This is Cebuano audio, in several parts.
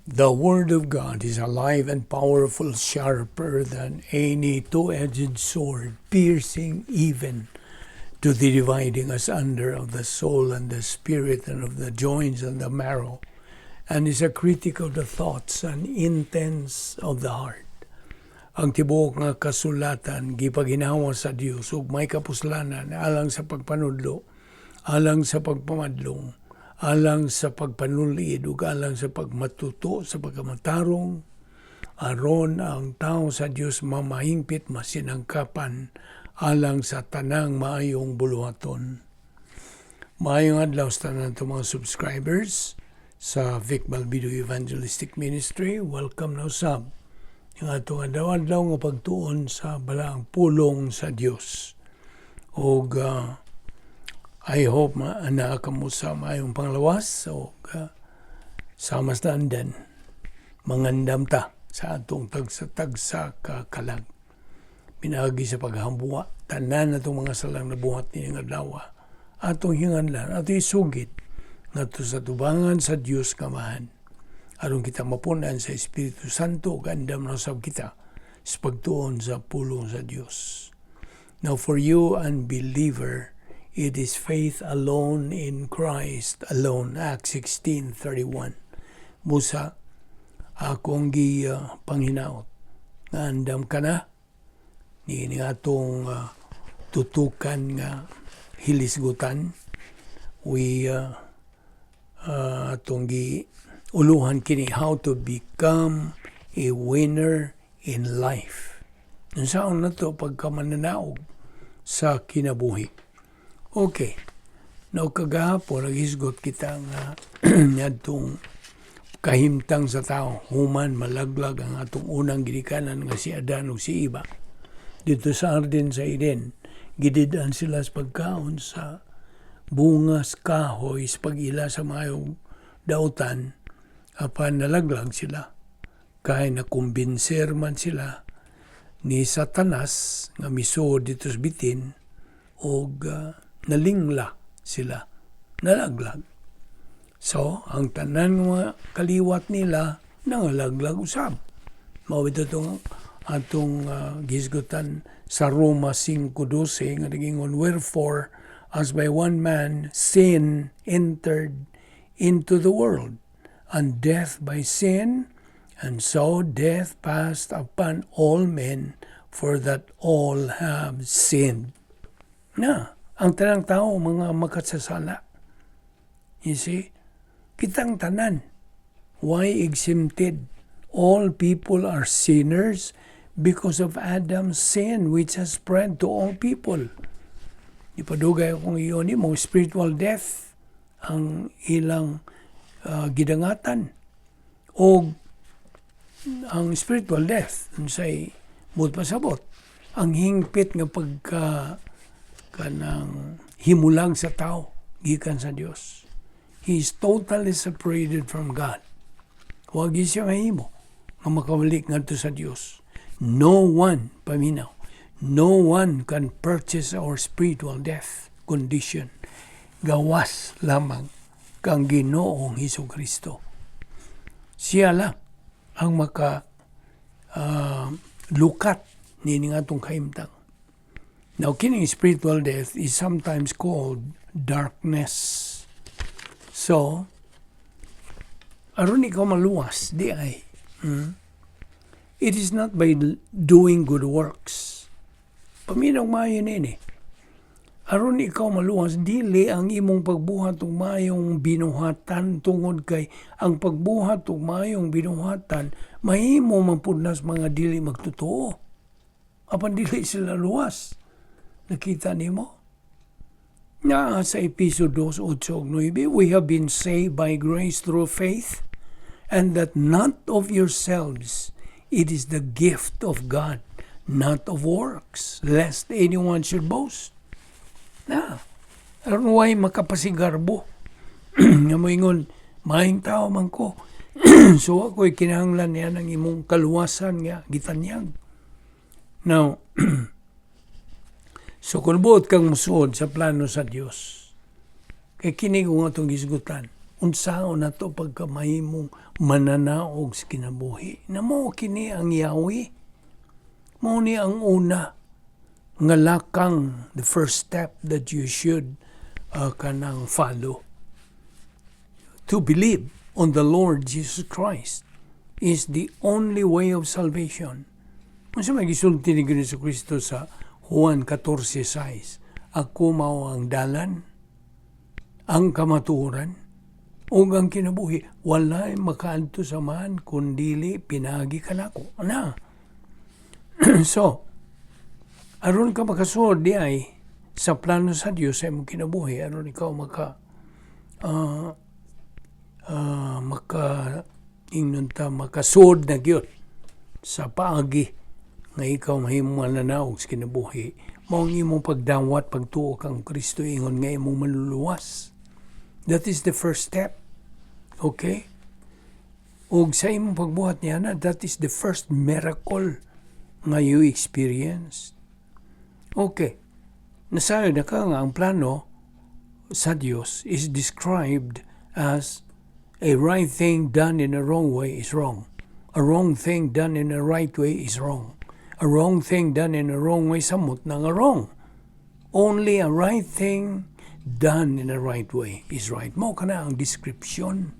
The Word of God is alive and powerful, sharper than any two-edged sword, piercing even to the dividing asunder of the soul and the spirit and of the joints and the marrow, and is a critic of the thoughts and intents of the heart. Ang tibuok nga kasulatan gipaginhawa sa Dios ug may kapuslanan alang sa pagpanudlo, alang sa pagpamadlong, alang sa pagpanulid ug alang sa pagmatuto sa pagkamatarong, aron ang tao sa Dios mamahingpit, masinangkapan alang sa tanang maayong buluhaton. Maayong adlaw sa tanan to mga subscribers sa Vic Balbido Evangelistic Ministry. Welcome na usab ang atong adlaw-adlaw nga pagtuon sa balaang pulong sa Dios. Og I hope naa kamo sa maayong panglawas o sama sa andan mangandam ta sa atong tagsa-tagsa ka kalag pinaagi sa paghambuwa. Tanan atong mga salang nabuhat nining adlaw, atong hinganlan, atong isugid ngadto sa tubangan sa Dios Amahan aron kita mapunan sa Espiritu Santo ug andam na usab kita sa pagtuon sa pulong sa Dios. Now, for you unbeliever, it is faith alone in Christ alone. Acts 16:31. Busa, akong gi panghinaot nga andam ka na ni atong tutukan nga hilisgutan. We atong gi uluhan kini, "How to Become a Winner in Life." Unsaon nato pagkamananaog sa kinabuhi? Okay. Now, kagahapon, naghisgot kita nga ngadtong kahimtang sa tao human malaglag ang atong unang ginikanan nga si Adan ug si Eva. Dito sa Hardin sa Eden, gidid-an sila sa pagkaon sa bunga sa kahoy sa pag-ila sa maayong dautan, apan nalaglag sila. Kay nakumbinser man sila ni Satanas nga misuod dito sa bitin og nalingla sila, nalaglag. So, ang tanan nga kaliwat nila nangalaglag usab. Mao ito itong atong gisgutan sa Roma 5:12 nga nagingon, "Wherefore, as by one man sin entered into the world, and death by sin, and so death passed upon all men, for that all have sinned." Na, ang tanang tao mga makasasala. You see? Kitang tanan. Why exempted? All people are sinners because of Adam's sin, which has spread to all people. Ipadugay akong iyon mo, spiritual death ang ilang gidangatan. O ang spiritual death, unsay buot pasabot, ang hingpit nga pagka kanang himulang sa tao gikan sa Dios. He is totally separated from God. Wa gyud siya mahimo nga makabalik ngadto sa Dios. No one, paminaw, no one can purchase our spiritual death condition. Gawas lamang kang Ginoong Hesus Kristo. Siya lang ang maka lukat nining atong kahimtang. Now, kining spiritual death is sometimes called darkness. So, aron ikaw maluwas, di ay. It is not by doing good works. Paminaw maayo nini. Aron ikaw maluwas, dili ang imong pagbuhat og maayong binuhatan, tungod kay ang pagbuhat og maayong binuhatan mahimo man pud nas mga dili magtotoo. Apan dili sila luwas. Nakita nimo? Na sa Episo 2, 8 ug 9, "We have been saved by grace through faith, and that not of yourselves, it is the gift of God, not of works, lest anyone should boast." Na, aron way makapasigarbo nga moingon, "Maayong tao man ko. So ako'y kinahanglan niya ng imong kaluwasan nga gitanyag." Now, so kung buot kang musuod sa plano sa Dios, kay kini kung atong gisgutan, Unsaon nato pagkamahimong mananaog sa kinabuhi? Na mao kini ang yawi. Mao ni ang una nga lakang, the first step that you should kanang follow. To believe on the Lord Jesus Christ is the only way of salvation. Unsa may gisulti ni Ginoong Kristo sa Juan 14:6? "Ako mao ang dalan, ang kamatuoran, ug ang kinabuhi. Walay makaadto sa Amahan kun dili pinaagi kanako." Na. So, aron ka makasuod di ay sa plano sa Dios sa imong kinabuhi, aron ikaw maka ingnon ta makasuod na gyud sa paagi nga ikaw mahimong mananaog sa kinabuhi, mao ang imong pagdawat, pagtuo kang Kristo ingon nga imong manluluwas. That is the first step, okay? Ug sa imong pagbuhat niya na, that is the first miracle nga you experience, okay? Nasayo na ka nga ang plano sa Dios is described as a right thing done in a wrong way is wrong. A wrong thing done in a right way is wrong. A wrong thing done in a wrong way, samot na nga wrong. Only a right thing done in a right way is right. Mao kana ang description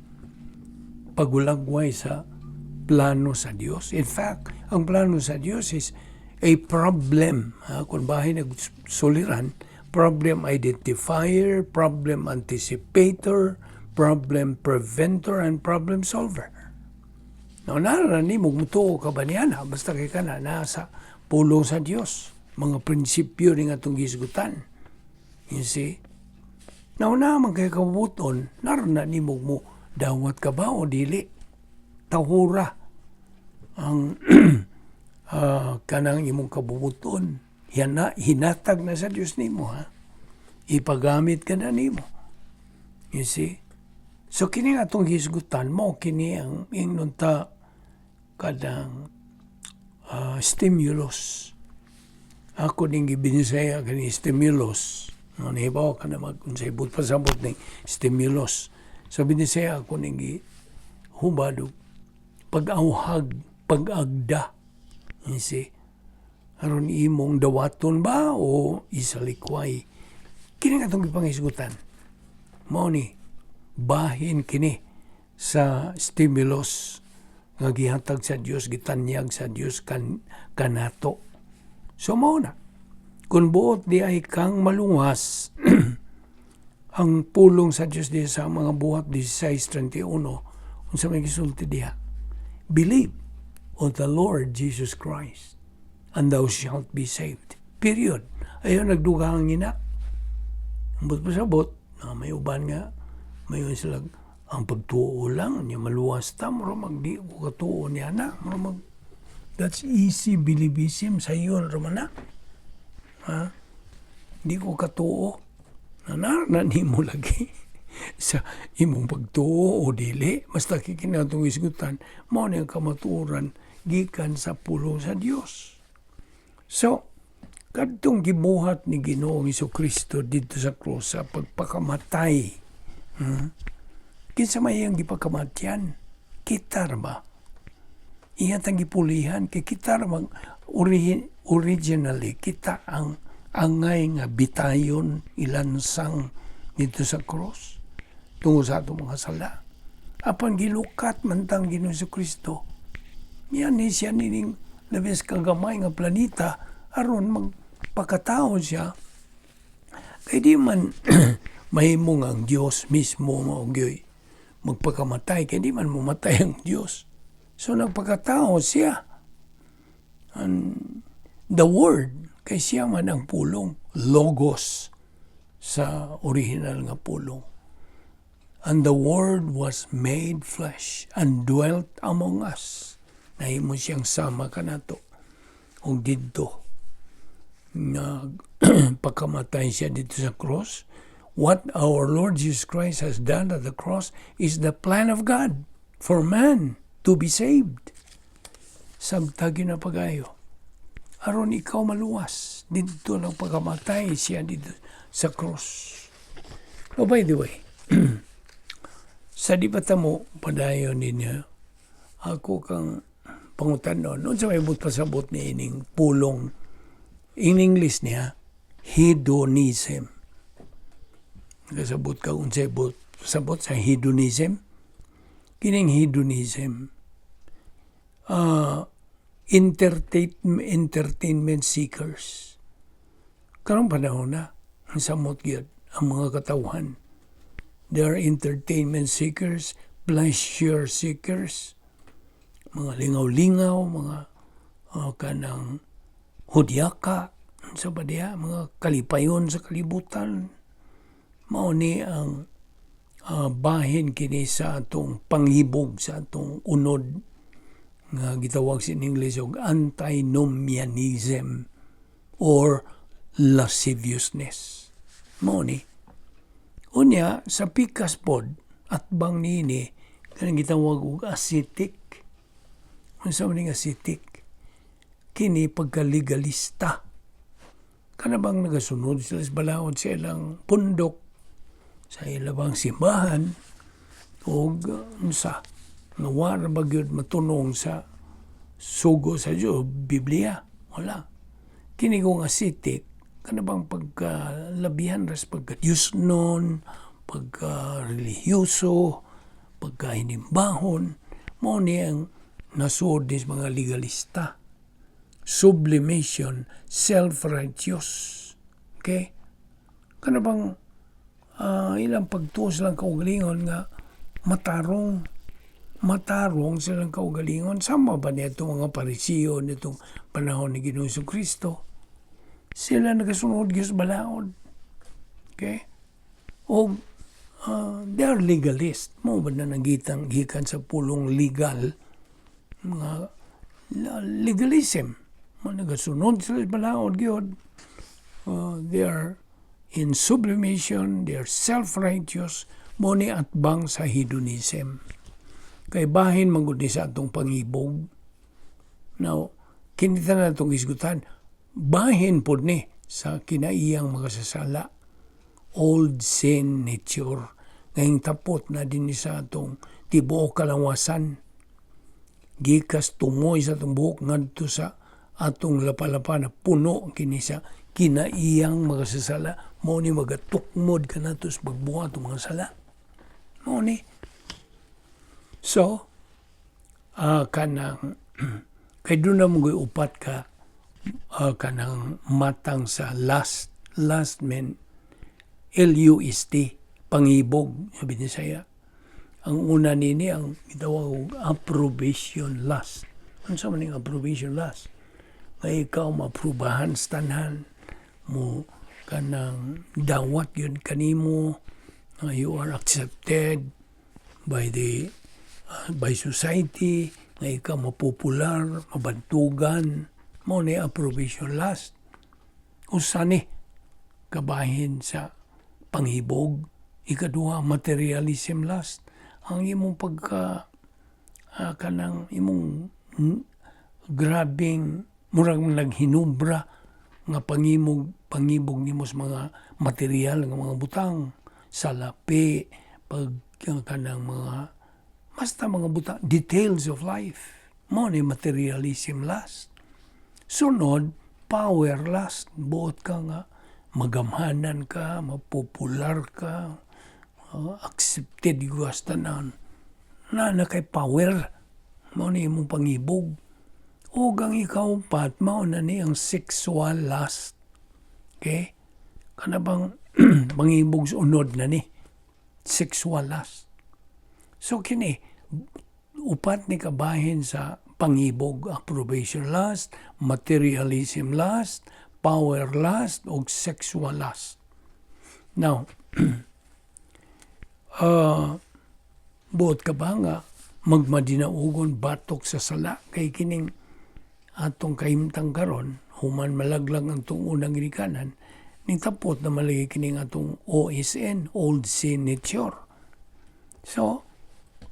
pagulagway sa plano sa Dios. In fact, ang plano sa Dios is a problem. Ha? Kung bahin nagsuliran, problem identifier, problem anticipator, problem preventer, and problem solver. Now, nara ni mo, mutuo ka ba niya na? Basta kay ka na, nasa pulong sa Dios. Mga prinsipyo ni nga itong gisgutan. You see? Now, naman kay kabubuton, naroon na ni mo, dawat ka ba o dili? Tahura ang kanang imong kabubuton. Yan na, hinatag na sa Dios nimo, ha? Ipagamit ka na nimo. You see? So kini nga atong hisgutan mo kini ang ingnon ta kanang stimulus. Ako ning gibinisaya kani stimulus. No, nahibaw ka na mag unsay but pasabot ning stimulus. So binisaya ako ning hubad og pag-awhag, pag-agda. You see? Aron imong dawaton ba o isalikway. Kini nga atong gipanghisgutan. Mao ni bahin kini sa stimulus nga gihatag sa Dios, gitanyag sa Dios kanato. So mao na. Kung buot di ay kang malungas, ang pulong sa Dios diha sa mga Buhat 16:31, unsa may gisulti diha? "Believe on the Lord Jesus Christ and thou shalt be saved." Period. Ayaw nagdugang ina. Ambot pasabot, na may uban nga, may sila ang pagtuo lang, niya maluwas ta, mura mag di ko katuo niya na, mura mag, that's easy believism sa iyon, Romana. Ha? Di ko katuo. Na na nimo lagi sa imong pagtuo o dili, basta kikinatong isgutan, mao ni ang kamatuoran gikan sa pulong sa Dios. So, kadtong gibuhat ni Ginoong Kristo didto sa krus sa pagpakamatay. Kinsa may iyang gipakamatyan? Kita ra ba? Iya tang gipulihan kay kita ra bang originally kita ang angay nga bitayon, ilansang didto sa cross tungod sa atong mga sala. Apan gilukat man tang Ginoong Kristo. Yan ni siya nining labis kagamay nga planeta aron magpakatao siya. Kay di man mahimo nga ang Dios mismo mao gyoy magpakamatay, kay di man mumatay ang Dios. So nagpakatao siya. And the Word, kay siya man ang pulong, Logos sa original nga pulong. And the Word was made flesh and dwelt among us. Nahimo siyang sama kanato. Ug didto nag pagkamatay siya didto sa cross. What our Lord Jesus Christ has done at the cross is the plan of God for man to be saved. Sabtagi na pagayo. Aron ikaw maluwas. Didto nagpakamatay siya didto sa cross. Oh, by the way, Sa di pa ta mo padayon ninyo, ako kang pangutanon, unsa may buot pasabot ni ining pulong in English niya, hedonism? Kasabot ka unsay buot pasabot sa hedonism? Kining hedonism, entertainment seekers. Karong panahon na, ang samot gyud ang mga katawhan. They are entertainment seekers, pleasure seekers, mga lingaw-lingaw, mga kanang hudyaka, sa ba diha, mga kalipayon sa kalibutan. Mao ni ang bahin kini sa atong panghibog, sa atong unod nga gitawag sa English og antinomianism or lasciviousness. Mao ni. Unya sa pikas pod atbang niini, kanang gitawag og ascetic. Unsa man ning ascetic? Kini pagkalegalista. Kana bang nagasunod sila sa balaod sa ilang pundok, sa ilang simbahan, og unsa nga wa ra ba gyud matunong sa sugo sa Dios, Biblia, wala. Kini kong ascetic, kana bang pagkalabihan ras pagka Diyosnon, pagka relihiyoso, pagka hinimbahon, mao ni ang nasuod ni mga legalista. Sublimation, self-righteous. Okay? Kana bang ilang pagtuo silang kaugalingon nga matarong matarong silang kaugalingon, sama ba niya itong mga Parisiyo nitong panahon ni Ginoong Kristo? Sila nagasunod gyud sa balaod. Okay? O they are legalist. Mao ba na nagitang gikan sa pulong legal, mga legalism. Mga nagasunod sila sa balaod gyud. They are in sublimation, they are self-righteous, mao ni atbang sa hedonism. Kay bahin man gud ni sa atong pangibog. Now, kini tanan atong hisgutan, bahin pod ni sa kinaiyang makasasala. Old sin nature. Ngayong tapot na din ni sa atong tibuok kalawasan. Gikas tumoy sa atong buhok ngadto sa atong lapa-lapa na puno kini sa kinaiyang makasasala. Mao ni magatukmod kanato sa pagbuhat ng mga sala. Mao ni. So, kanang kay doon na mo upat ka kanang matang sa lust. Lust men lust, pangibog, sabi ni saya. Ang una nini ang gitawag og approbation lust. Ano sa man ning approbation lust? Nga ikaw maaprubahan sa tanan mo, kanang dawat yun kanimo, you are accepted by society, nga ikaw mapopular, mabantugan. Mao ni approbation lust. Usa ni kabahin sa panghibog. Ikaduha, materialism lust. Ang imong pagka kanang imong grabing murag naghinubra nga pangimog pangibog nimo sa mga material nga mga butang, salapi, pag kanang mga basta mga butang, details of life. Mao ni materialism lust. Sunod, power lust. Buot ka nga magamhanan ka, mapopular ka, accepted yung tanan na kay power. Mao ni imong pangibog. Ug ang ikaupat, mao na ni ang sexual lust. Okay? Kana bang pangibog sa unod na ni sexual lust. So kini upat ni kabahin sa pangibog: approbation lust, materialism lust, power lust, ug sexual lust. Now, buot ka ba nga magmadinaugon batok sa sala? Kay kining atong kahimtang karon, human malaglag ang atong unang ginikanan, ning tapot na malagi kining atong OSN, old sin nature. So,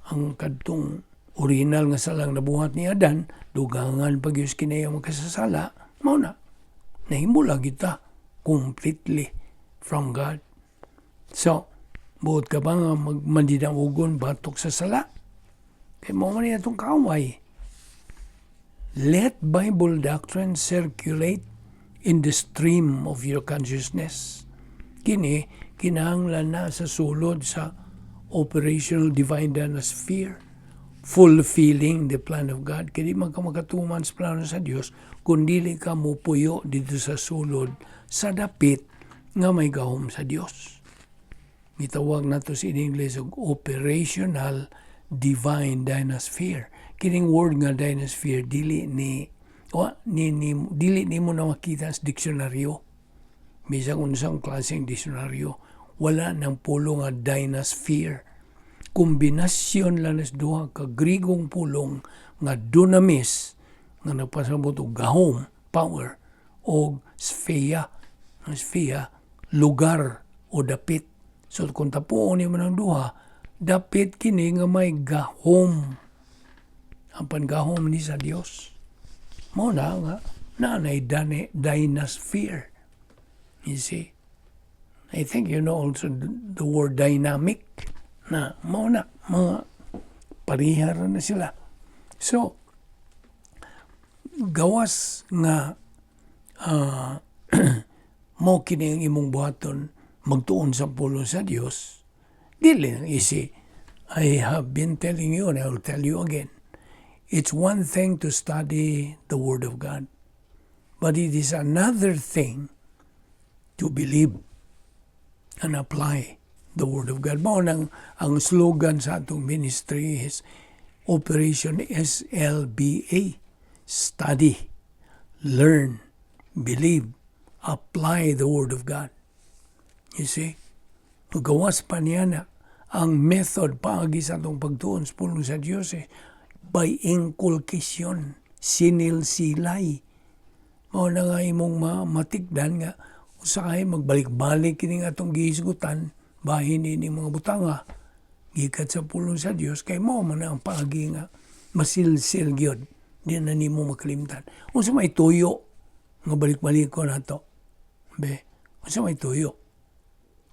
ang kadtong original nga salang nabuhat ni Adan, dugangan pag Diyos kinaya makasasala, mao na nahimula kita completely from God. So, Buot ka ba nga magmandinaugon batok sa sala? Kay mao man atong kaaway. Let Bible doctrine circulate in the stream of your consciousness. Kini, kinahanglan na sa sulod sa operational divine sphere, fulfilling the plan of God. Kaya di man ka makatuman sa plano sa Dios kung dili ka mupuyo dito sa sulod sa dapit nga may gahom sa Dios. Gitawag nato sa English og operational divine dynasphere. Kining word nga dynasphere, dili ni wa ni, ni dili nimo na makita sa diksyonaryo. Bisan unsang klaseng diksyonaryo, wala nang pulong nga dynasphere. Kombinasyon lang sa duha ka Grigong pulong nga dunamis, nga nagpasabot og gahom, power, og sphere. Ang sphere, lugar o dapit. So kung tapuon nimo ng duha, dapit kini nga may gahom. Ang pangahom ni sa Dios. Mao na nga naanay dane dynasphere. You see? I think you know also the word dynamic, na mao na mga parihara na sila. So gawas nga mo kini ang imong buhaton, magtuon sa pulong sa Dios, dili lang easy. I have been telling you and I will tell you again. It's one thing to study the Word of God, but it is another thing to believe and apply the Word of God. Mao nang ang slogan sa atong ministry is Operation SLBA. Study, learn, believe, apply the Word of God. You see? Gawas pa niya na ang method, paagi sa atong pagtuon sa pulong sa Diyos eh, by inculcation, sinilsilay. Mao na nga imong matikdan nga usahay magbalik-balik kining atong gihisgutan bahin ini mga butanga gikan sa pulong sa Dios, kay mao man ang paagi nga masilsil gyud, di na nimo makalimtan. Unsa may tuyo nga balik-balik ko nato, be? Unsa may tuyo?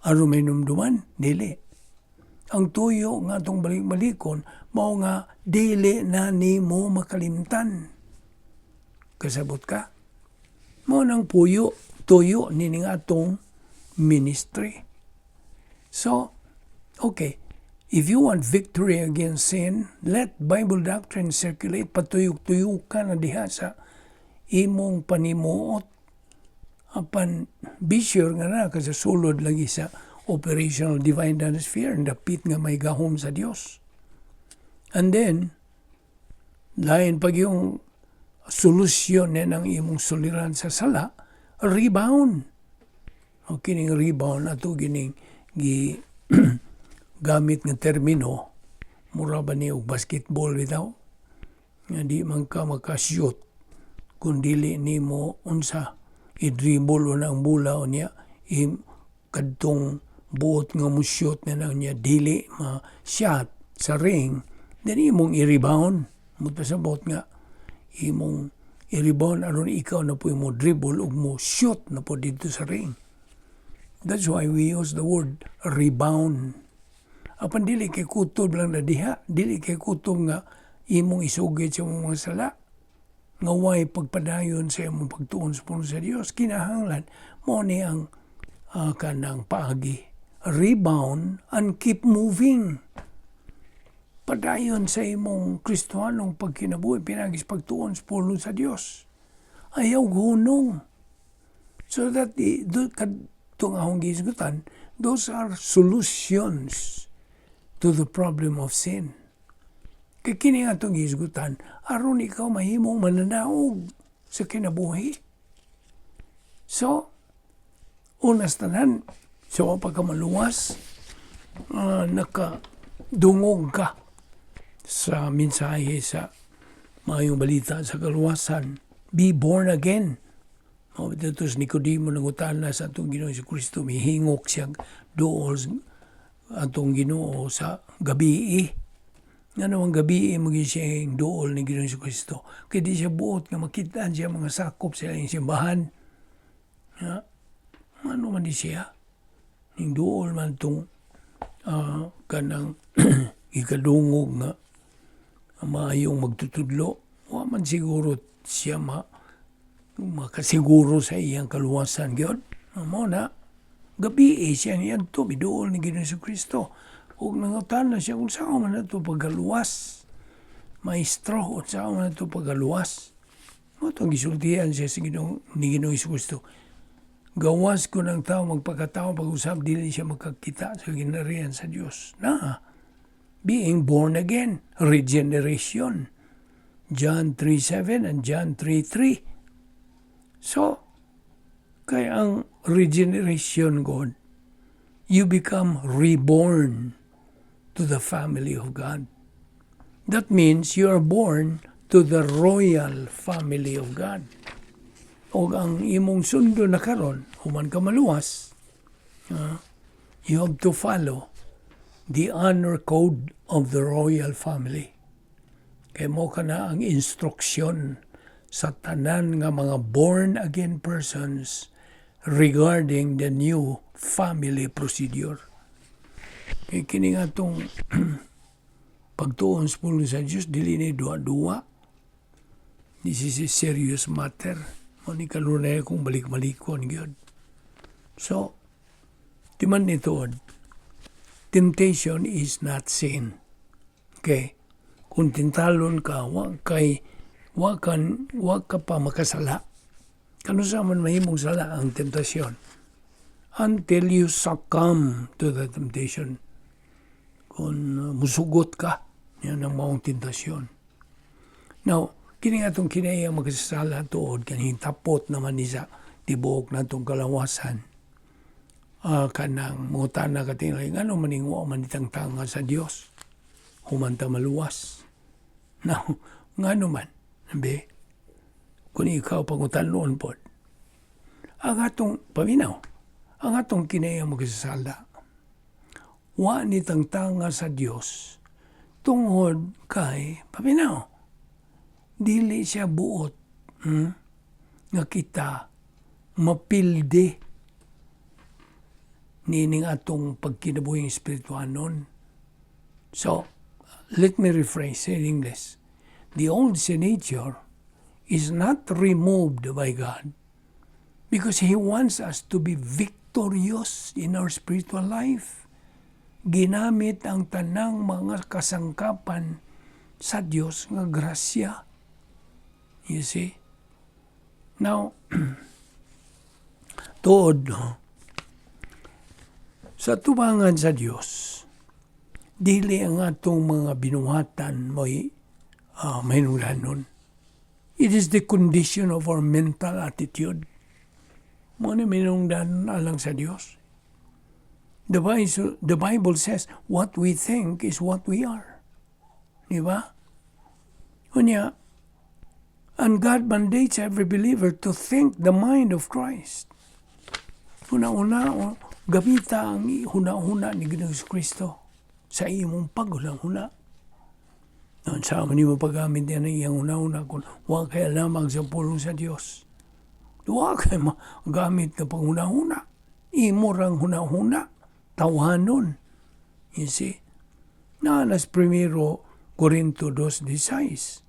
Aron may numduman? Dili. Ang tuyo nga atong balik-balikon mao nga dili na nimo makalimtan. Kasabot ka? Mao nang puyo, tuyo nini nga atong ministry. So, okay, if you want victory against sin, let Bible doctrine circulate. Patuyok-tuyok ka na diha sa imong panimuot. Apan, be sure nga na ka sa sulod lagi sa operational divine sphere, dapit nga may gahom sa Dios. And then, lain pag yung solusyon na ng imong suliran sa sala, rebound. O kining rebound ato gining gi gamit nga termino, mura ba ni og basketball bitaw nga di man ka maka-shoot kung dili nimo unsa, i-dribble na ang bola o niya i kadtong buot nga mo shoot na lang niya dili ma-shot sa ring, then imong i-rebound mo sa buot nga imong i-rebound aron ikaw na po mo dribble ug mo shoot na po dito sa ring. That's why we use the word rebound. Apan dili kay kutob lang na diha, dili kay kutob nga imong isugid sa imong mga sala nga way pagpadayon sa imong pagtuon sa pulong sa Dios. Kinahanglan mo ni ang kanang paagi, rebound and keep moving, padayon sa imong Kristohanong pagkinabuhi pinaagi sa pagtuon sa pulong sa Dios. Ayaw hunong so that the do, kadtong akong gihisgutan, those are solutions to the problem of sin. Kay kini atong gihisgutan aron ikaw mahimong mananaog sa kinabuhi. So, unas tanan, sa wa pa ka maluwas, nakadungog ka sa mensahe sa maayong balita sa kaluwasan. Be born again. Mao dito si Nicodemo, nangutana sa atong Ginoo si Kristo, mihingok siya duol atong Ginoo sa gabii. Ngano ang gabii mo siya yung duol ni Ginoo si Kristo? Kay di siya buot nga makitaan siya mga sakop sa iyang simbahan. Ya. Ano man di siya? Ning duol man tong Kanang ikadungog nga maayong magtutudlo, wa man siguro siya makasiguro sa iyang kaluwasan gyud. Mao na gabi eh, siya niadto miduol ni Ginoong Kristo ug nangutana siya kung saan man nato pagkaluwas. "Maestro, unsaon man nato pagkaluwas?" Mao tong gisultihan siya sa Ginoo ni Ginoong Kristo. Gawas kung ang tao magpakatao pag-usab, dili siya makakita sa ginarian sa Dios. Na, being born again, regeneration. John 3:7 and John 3:3. So, kaya ang regeneration God, you become reborn to the family of God. That means you are born to the royal family of God. O ang imong sundo na karon, human ka maluwas, you have to follow the honor code of the royal family. Kay mao kana ang instruksyon sa tanan nga mga born again persons regarding the new family procedure. Kay kini nga itong pagtuon sa pulong sa Diyos, dili ni duwa-duwa. This is a serious matter. Mao ni kanunay kung balik-balikon gyud. So, timan nito, temptation is not sin. Okay? Kung tintalon ka, wa ka pa makasala. Kano sa man mahimong sala ang temptasyon? Until you succumb to the temptation. Kung musugot ka, yan ang maong tentasyon. Now, kini atong kinaya makasasala tuod, kaning tapot naman ni sa tibuok natong kalawasan. Kanang mutana ka tingali, ngano maning wa man itangtanga sa Dios? Human ta maluwas. Now, ngano man, be, kung ikaw pangutanon pod, ang atong paminaw, ang atong kinaya makasasala, wa ni tangtanga sa Dios tungod kay, paminaw, dili siya buot nga kita mapildi nining atong pagkinabuhing espirituanon. So, let me rephrase in English. The old sin nature is not removed by God because He wants us to be victorious in our spiritual life. Ginamit ang tanang mga kasangkapan sa Dios nga grasya. You see? Now, tuod, no? Sa tubangan sa Dios, dili ang atong mga binuhatan mo'y mahinungdanon. It is the condition of our mental attitude. Mao ni mahinungdanon alang sa Dios. The Bible says, "What we think is what we are." Di ba? Unya, and God mandates every believer to think the mind of Christ. Una-una, o, gamita ang huna-huna ni Ginoong Kristo sa imong paghuna-huna. Noon sa man nimo paggamit niya ng iyang huna-huna kung wa kay lamang sa pulong sa Dios? Wa kay magamit na panghuna-huna. Imo rang huna-huna. Tawhanon. You see? Na nas primero Corinto 2:16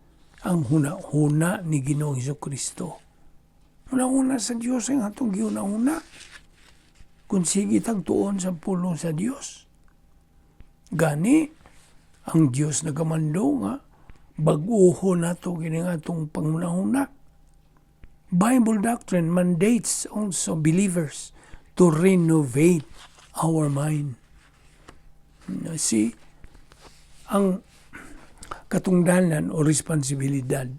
ang huna-huna ni Ginoong Kristo. Huna-huna sa Dios ang atong gihuna-huna. Kung sige tagtuon sa pulong sa Dios. Gani, ang Dios nagamando nga bag-uho nato kini nga atong panghuna-huna. Bible doctrine mandates also believers to renovate our mind. See, ang katungdanan o responsibilidad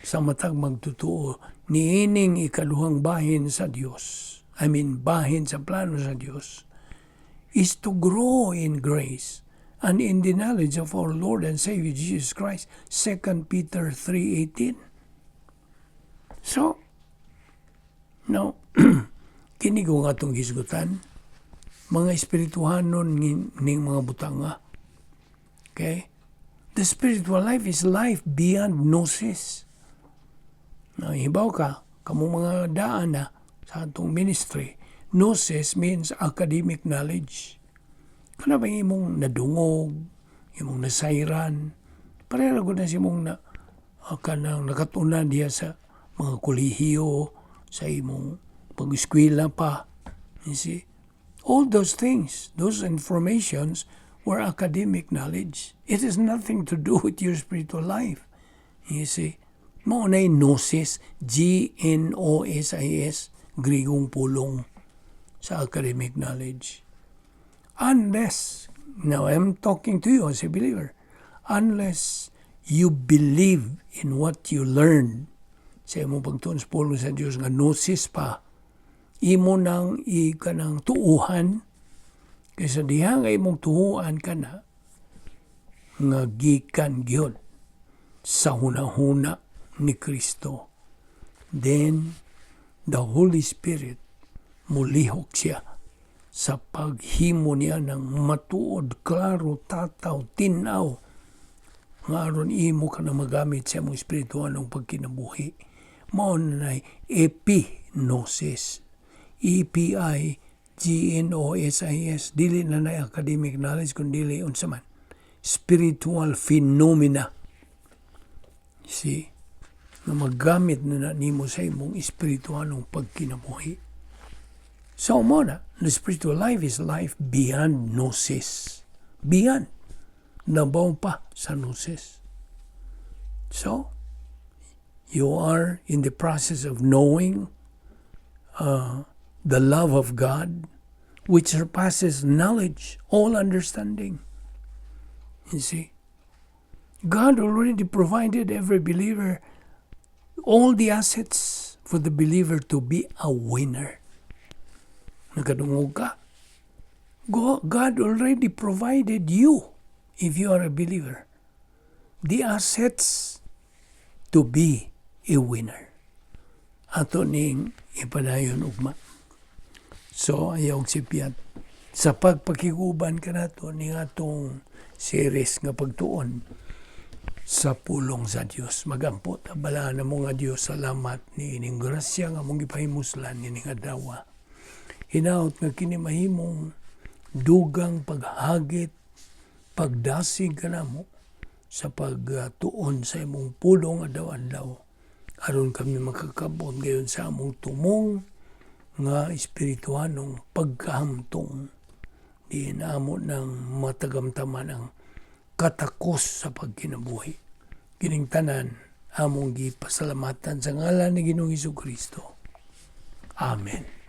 sa matag magtutuo niining ikaduhang bahin sa Dios, I mean bahin sa plano sa Dios, is to grow in grace and in the knowledge of our Lord and Savior Jesus Christ. 2 Peter 3:18. So, now, kini ko nga atong hisgutan, mga espirituhanon ning mga butanga. Okay? The spiritual life is life beyond gnosis. Na hibaw ka, kamo mga daan na sa atong ministry, gnosis means academic knowledge. Kana ba imong nadungog, imong nasayran, pareha ra gud na sa imong na kanang nakatunan diha sa mga kolehiyo, sa imong pag-eskwela pa. You see? All those things, those informations were academic knowledge. It has nothing to do with your spiritual life. You see? Mao na gnosis, gnosis, Grigong pulong sa academic knowledge. Unless, now I'm talking to you as a believer, unless you believe in what you learned sa imong pagtuon sa pulong sa Dios nga gnosis pa, imo nang i kanang tuuhan, kaysa diha nga imong tuuhan kana nga gikan gyud sa hunahuna ni Kristo, then the Holy Spirit mulihok siya sa paghimo niya ng matuod, klaro, tataw, tinaw, nga aron imo ka na magamit sa imong espiritualong pagkinabuhi. Mao na epignosis. epignosis. Dili na na academic knowledge, kun dili unsa man. Spiritual phenomena. See? Nga magamit na nimo sa imong espiritualong pagkinabuhi. So mao na, the spiritual life is life beyond gnosis. Beyond. Labaw pa sa gnosis. So, you are in the process of knowing the love of God, which surpasses knowledge, all understanding. You see? God already provided every believer all the assets for the believer to be a winner. Nakadungog ka? God already provided you, if you are a believer, the assets to be a winner. Ato ning ipadayon ugma. So, ayaw sipyat. Sa pagpakiguban kanato ni atong series nga pagtuon sa pulong sa Dios. Magampo ta. Balaan mo nga Dios, salamat ni ining grasya nga among gipahimuslan nining adlaw. Hinaot nga kini mahimong dugang paghagit, pagdasig kanamo sa pagtuon sa imong pulong adlaw-adlaw aron kami makakabot gayon sa among tumong nga espirituhanong pagkahamtong, diin amo nang matagamtaman ang katakos sa pagkinabuhi. Kining tanan among gipasalamatan sa ngalan ni Ginoong Kristo. Amen.